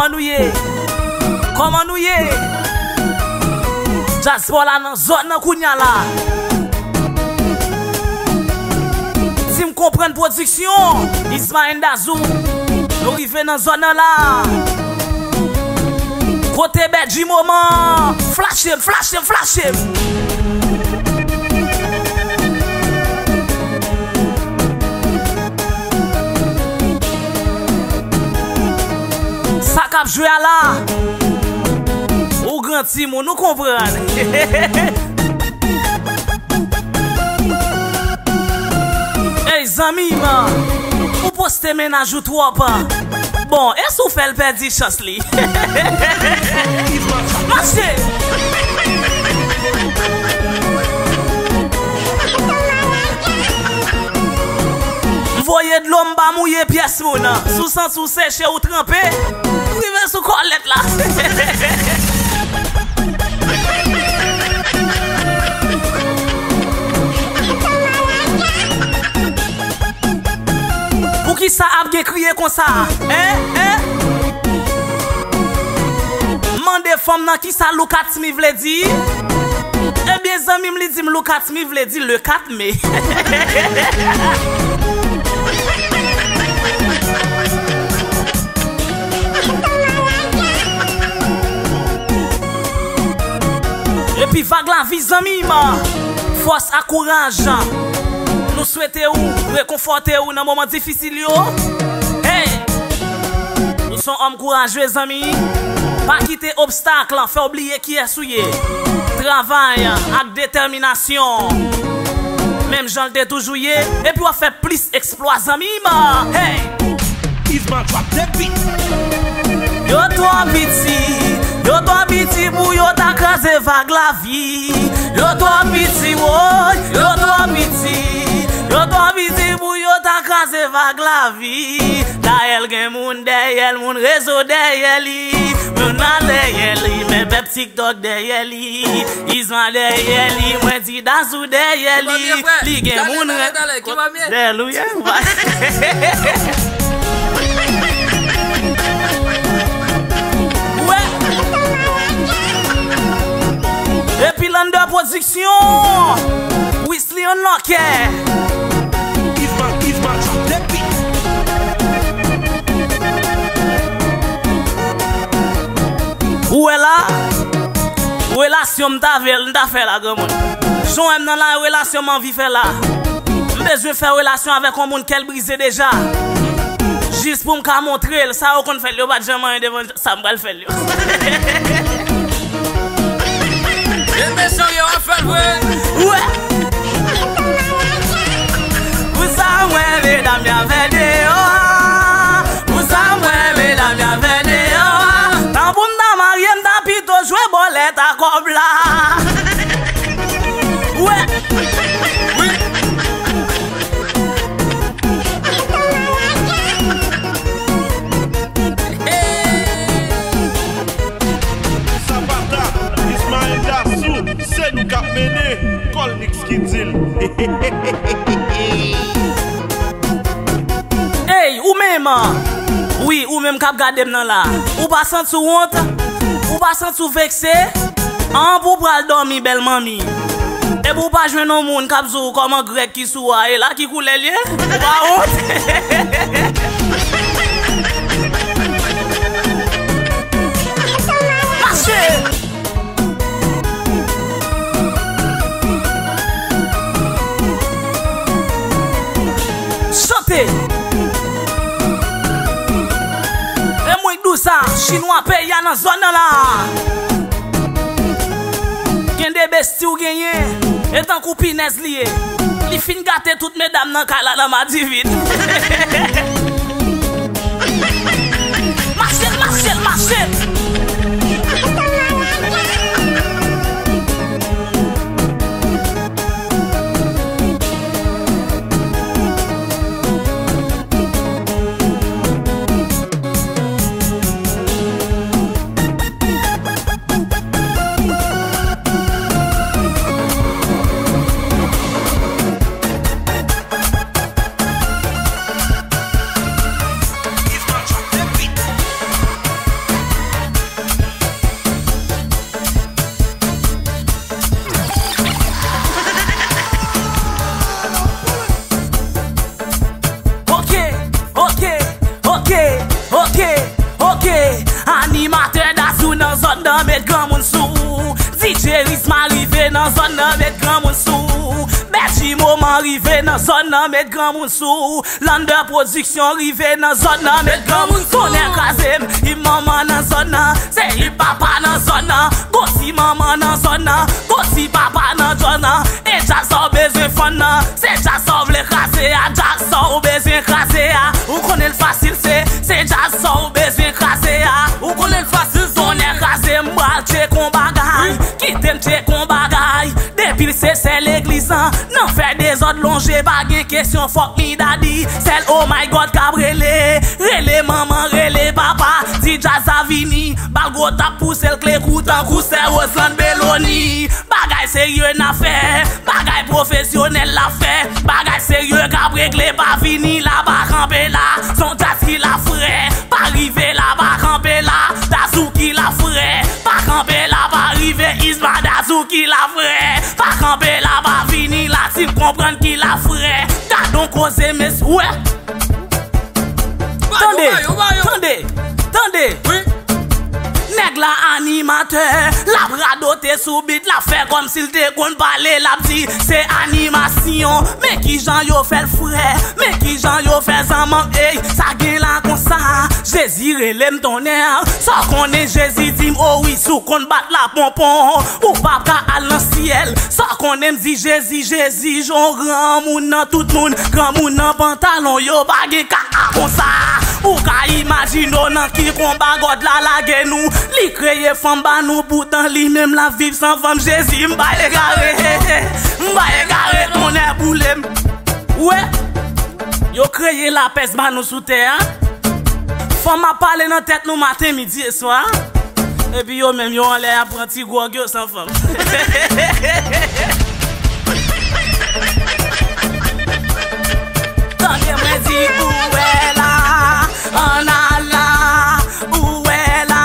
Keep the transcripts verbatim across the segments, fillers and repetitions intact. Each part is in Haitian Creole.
Nou ye? Kòman nou ye? Dyaspò la nan zòn nan kounya la. Si m konprann pwodiksyon, Ismaël Dazou. Nou rive nan zòn nan la. Kote Bèdji moman? Flache m, flache m, flache m. Sa k ap jwe a la? Ou gran timoun, ou konprann. Ey, zanmi m, ou poste mennaj ou twòp. Bon, e si w fè l pèdi chans li? Mache! M voye dlo, m pa mouye pyès moun. Si w santi w seche, w tranpe, rive sou kòlèt la. Poukisa ap gen kriye konsa? Hein? Hein? Mande fanm nan kisa look at me vle di. Ebyen, zanmi m, li di m look at me vle di le kat me. Epi Vag Lavi, zanmi m, fòs ak kouraj. Nou swete w, rekonfòte w nan moman difisil yo. Hey! Ou se yon òm kouraje, zanmi. Pa kite obstak fè w bliye kiyès ou ye. Travay ak detèminasyon. Menm jan l te toujou ye, epi w ap fè plis eksplwa, zanmi m. Hey! Isma drop the beat. Yo twò piti, yo twò piti pou yo ta kraze Vag Lavi. Yo twò piti, woy, yo twò piti. Yo twò piti pou yo ta kraze Vag Lavi. Dayè l gen moun dèyè l, moun rezo dèyè li. Moun nan dèyè li, men pèp TikTok dèyè li. Isma dèyè li, mwen di Dazou dèyè li. Li gen moun dèyè l, ou ye. Wè. Epi Lander Production. Wisly Unlocker. Ou wè la? Relasyon m ta vle, m ta fè la, granmoun. Jan w wè m nan la, relasyon m anvi fè la. M bezwen fè relasyon avèk yon moun kè l brize deja. Jis pou m ka montre l, sa yo konn fè l, yo pa t janm anyen devan sa m pral fè l yo. E mesye w ye, w ap fè l vre. Wè. Pou sa m wè medam y ap fè deyò a. Pou sa m wè medam y ap fè deyò a. Tan pou m ta marye, m ta pito jwe bòlèt a kòb la. Wè. Wi. Zapata, Ismaël Dassou, se nou k ap mennen, Colmix ki di l. Ey, ou menm! Wi, ou menm k ap gade m nan la. Ou pa santi w wont? Ou pa santi w vekse? An, pou w pral dòmi, bèl manmi. Epi w pa jwenn yon moun k ap di w kòman grèk ki sou a, e la ki koulè l ye? Ou pa wont? Mache! Chante! E mwen k di w sa, chinwa peyi a nan zòn nan la. Gen de besti w genyen, e tankou pinèz li ye. Li fin gate tout medam nan kay la nan madivin. Mache l, mache l, mache l. Zòn nan met granmoun sou ou. Bèji moman rive nan zòn nan met granmoun sou ou. Lander Production rive nan zòn nan met granmoun sou ou. Tonnè kraze m, hip manman nan zòn nan. Se hip papa nan zòn nan. Gwo ti manman nan zòn nan. Gwo ti papa nan zòn nan. E djaz sa w bezwen fann nan. Se djaz sa w vle kraze a. Djaz sa w bezwen kraze a. Ou konnen l fasil se. Se djaz sa w bezwen kraze a. Ou konnen l fasil se. Tonnè kraze m pral tcheke yon bagay. Kite m tcheke yon bagay. Depi l se sè legliz lan, nan fè dezòd lonje pa gen kesyon fòk mi dadi. Sèl oh my God k ap rele, rele manman, rele papa. Di djaz sa vini, ba l gwo tap pouse l klekou tankou sè Roseland Belony. Bagay serye n ap fè, bagay pwofesyonèl l ap fè. Bagay serye k ap regle pa vini la, pa kanpe la. Se yon djaz ki la frè, pa rive la, pa kanpe la. Dazou ki la frè, pa kanpe la, pa rive Isma. Dazou ki la frè, pa kanpe la, pa vini la. Si m konprann ki la frè, gadon koze mesye. Tande, tande, tande. Wi. Nèg la animatè, l ap radote sou bit, l ap fè kòmsi l te konn pale, l ap di se animasyon. Men kijan yo fè l frè, men kijan yo fè zanmanm, ey, sa gen la konsa. Jezi rele m tonnè, sa w konnen Jezi di m, o wi, si w konn bat la ponpon, ou p ap ka al nan syèl. Sa w konnen m di Jezi, Jezi, jan w granmoun nan tout moun, granmoun nan pantalon yo pa gen ka a konsa. Ou ka imajine w nan ki konba God la lage nou. Li kreye fanm ba nou, poutan li menm l ap viv san fanm. Jezi, m pa egare, m pa egare, tonnè boule m. Wè, yo kreye lapès ba nou sou tè a. Fanm ap pale nan tèt nou maten, midi e swa. Epi yo menm, yo anlè ap pran ti gwòg yo san fanm. Tande mwen di ou wè la, ann al la, ou wè la,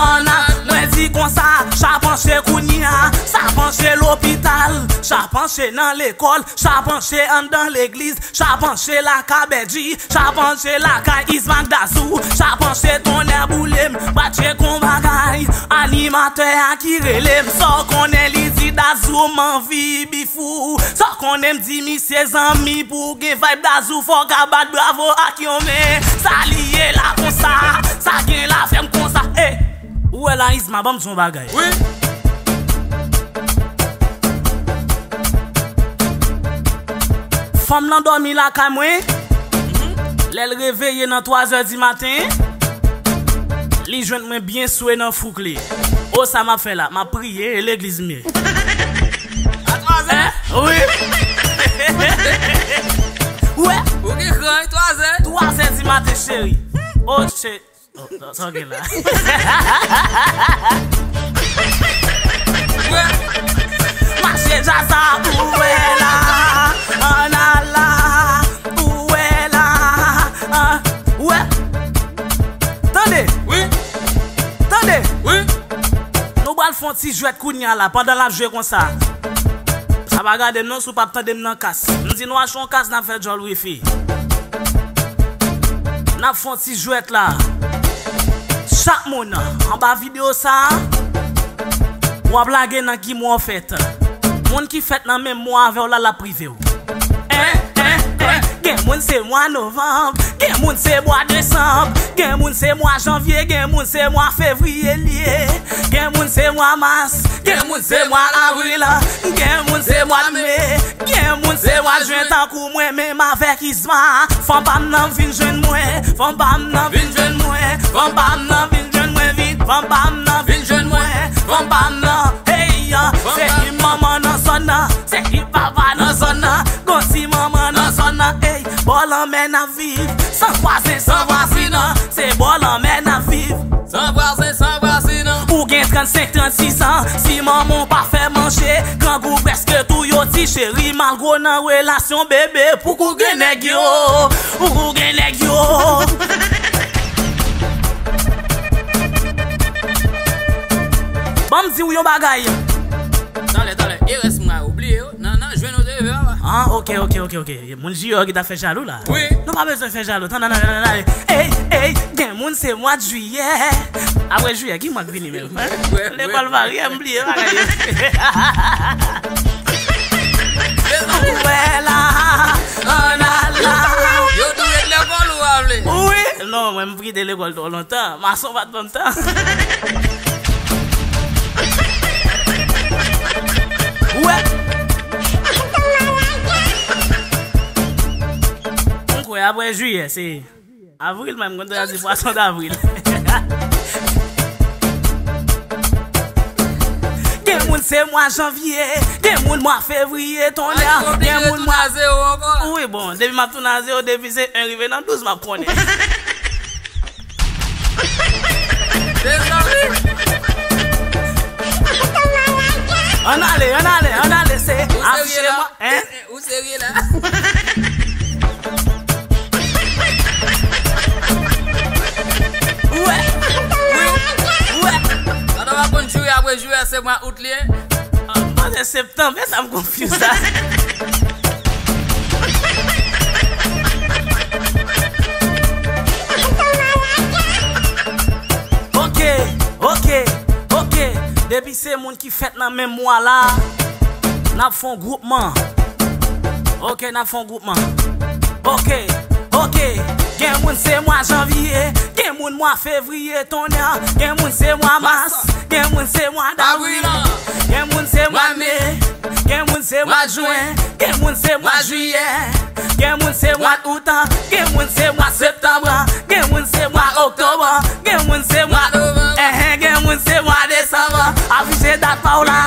ann al. Mwen di konsa, sa panche kounye a, sa panche lopital, sa panche nan lekòl, sa panche anndan legliz, sa panche lakay Bèdji, sa panche lakay Isma ak Dazou, sa panche tonnè boule m, pa tcheke yon bagay. Animatè a ki rele m, sa w konnen li di Dazou m anvi bif ou. Sa w konnen m di misye zanmi pou w gen vibe Dazou fò w ka bat bravo ak yon men. Sa li ye la konsa, sa gen la fè m konsa. Ey! Ou wè la Isma, ban m di yon bagay. Wi. Fanm nan dòmi lakay mwen. Lè l reveye nan twazè di maten, li jwenn mwen byen swe nan fouk li. O, sa m ap fè la? M ap priye, e legliz m ye. A twazè? Wi. Wè. Ou gen kran, twazè? Twazè di maten, cheri. O, cheri. Oh, sa, sa w gen la? Mache djaz sa pou wè la, ann al la, pou wè la, an, wè. Tande. Wi. Tande. Wi. Nou pral fè yon ti jwèt kounye a la, pandan l ap jwe konsa. Sa pa gade m non, si w p ap tande m nan kas. M di nou achte yon kas, n ap fè djòl wifi. N ap fè yon ti jwèt la. Chak moun anba videyo sa a, w ap lage nan ki mwa w fèt. Moun ki fèt nan menm mwa avè w la, l ap prive w. En, en, en. Gen moun se mwa novanm, gen moun se mwa desanm, gen moun se mwa janvye, gen moun se mwa fevriye l ye, gen moun se mwa mas, gen moun se mwa avril, gen moun se mwa me. Gen moun se mwa jen tankou mwen, menm avèk Isma. Fanm pa m nan vin jwenn mwen, fanm pa m nan vin jwenn mwen, fanm pa m nan vin jwenn mwen vit, fanm pa m nan vin jwenn mwen, fanm pa m nan, hey, se hip manman nan zòn nan, se hip papa nan zòn nan, gon ti manman nan zòn nan, hey, bò lanmè n ap viv, san vwazen, san vwazin nan, se bò lanmè n ap viv. San vwazen, san vwazin nan. Ou gen trannsenk, trannsis an, si manman w pa fè manje, grangou prèske touye w, ti cheri, malgre w nan relasyon bebe, pouki w gen nèg yo, pouki w gen nèg yo. Ban m di w yon bagay. Talè, talè, e rès mwa yo, bliye yo, nan, nan, jwenn yo te Ah, ok, ok, ok, ok. Moun jiyè ki ta fè jalou la. Wi. Nou pa bezwen fè jalou. Tan, tan, tan, tan, tan. Ey, ey, gen moun se mwa jiyè. Apre jiyè, ki mwa k vini menm? Lekòl varye, m bliye bagay yo. Wè la, ann al la. Yo tou ret lekòl ou pa vle? Wi. Non, mwen m kite lekòl twò lontan. Mason pa t ban m tan. Wè. M kwè apre jiyè, se avril, mwen m konn di pwason davril. Gen moun se mwa janvye, gen moun mwa fevriye, tonnè, gen moun mwa zewo ankò. Wi, bon, depi m ap tounen a zewo, depi se en rive nan douz, m ap konnen. Mezanmi. Ann ale, ann ale, ann ale, se afiche mwa, hein? Ou serye la? Wè. Wi. Wè. Sa ta va konn jiyè apre jiyè, se mwa out li ye? Ah, m panse septanm, e sa m konfyiz la. Ok, ok, ok. Depi se moun ki fèt nan menm mwa la, n ap fè yon gwoupman. Ok, n ap fè yon gwoupman. Ok, ok. Gen moun se mwa janvye, gen moun mwa fevriye, tonnè. Gen moun se mwa mas, gen moun se mwa davril. Gen moun se mwa me, gen moun se mwa jen, gen moun se mwa jiyè. Gen moun se mwa out, gen moun se mwa septanm, gen moun se mwa oktòb, gen moun se mwa novanm, enhen, gen moun se mwa desanm. Afiche dat pa w la,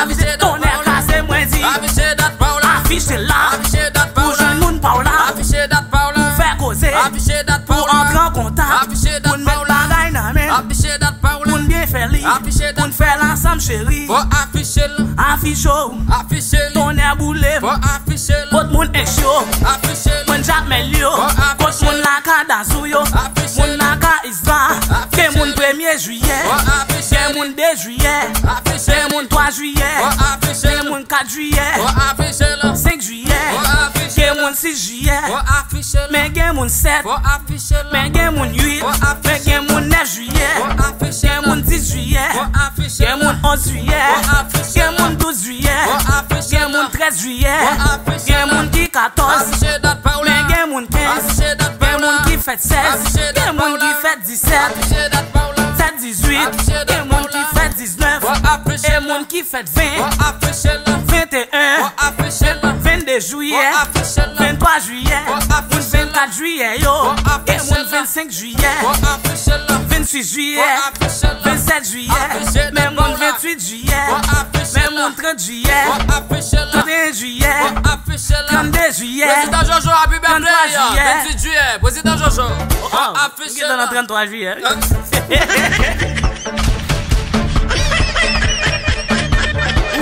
afiche dat pa w la. Tonnè kase mwen di, afiche dat pa w la, afiche la. Afiche dat pa w la. Pou jwenn moun pa w la, afiche dat pa w la. Pou fè koze, afiche dat pa w la. Pou antre an kontak, afiche dat pa w la. Pou n met bagay nan men, afiche dat pa w la. Pou n byen fè li, afiche dat, pou n fè l ansanm cheri. Fò afiche l. Afiche w. Afiche l. Tonnè boule m. Fò afiche l. Kot moun ench yo? Afiche l. Mwen Jakmèl yo. Fò afiche l. Kot moun lakay Dazou yo? Afiche l. Moun lakay Isla. Afiche l. Gen moun premye jiyè. Fò afiche l. Gen moun de jiyè. Afiche l. Gen moun twa jiyè. Fò afiche l. Gen moun kat jiyè. Fò afiche l. Senk jiyè. Fò afiche l. Gen moun sis jiyè. Fò afiche l. Men gen moun sèt. Fò afiche l. Men gen moun uit. Fò afiche l. Men gen moun nèf jiyè. Fò afiche l. Gen moun dis jiyè. Fò afiche l. Gen moun onz jiyè. Fò afiche l. Gen moun douz jiyè. Fò afiche l. Gen moun trèz jiyè. Fò afiche l. Gen moun ki katòz. Afiche dat pa w la. Men gen moun kenz. Afiche dat pa w la. Gen moun ki fèt sèz. Afiche dat pa w la. Gen moun ki fèt disèt. Afiche dat pa w la. Fèt dizuit. Afiche dat pa w la. Gen moun ki fèt diznèf. Fò afiche l. E moun ki fèt ven. Fò afiche l. Venteyen. Fò afiche l. Vennde jiyè. Fò afiche l. Venntwa jiyè. Fò afiche l. Moun vennkat jiyè yo. Fò afiche l. Gen moun vennsenk jiyè. Fò afiche l. Vennsis jiyè. Fò afiche l. Vennsèt jiyè. Afiche l. Men moun venntuit jiyè. Fò afiche l. Men moun trant jiyè. Fò afiche l. Trannteyen jiyè. Fò afiche l. Trannde jiyè. Prezidan Jojo, happy birthday. Trannntwa jiyè. Venntuit jiyè. Prezidan Jojo. Fò afiche l. Trannntwa jiyè.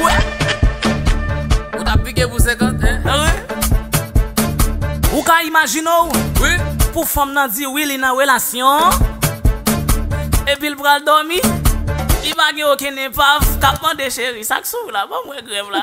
Wè. Ou t ap pike pou senkant, hein? Ah wi. Ou ka imajine w? Wi. Pou fanm nan di wi, li nan relasyon, epi l pral dòmi, li pa gen okenn epav k ap mande cheri, sa k sou w la, ban m wè grèv la.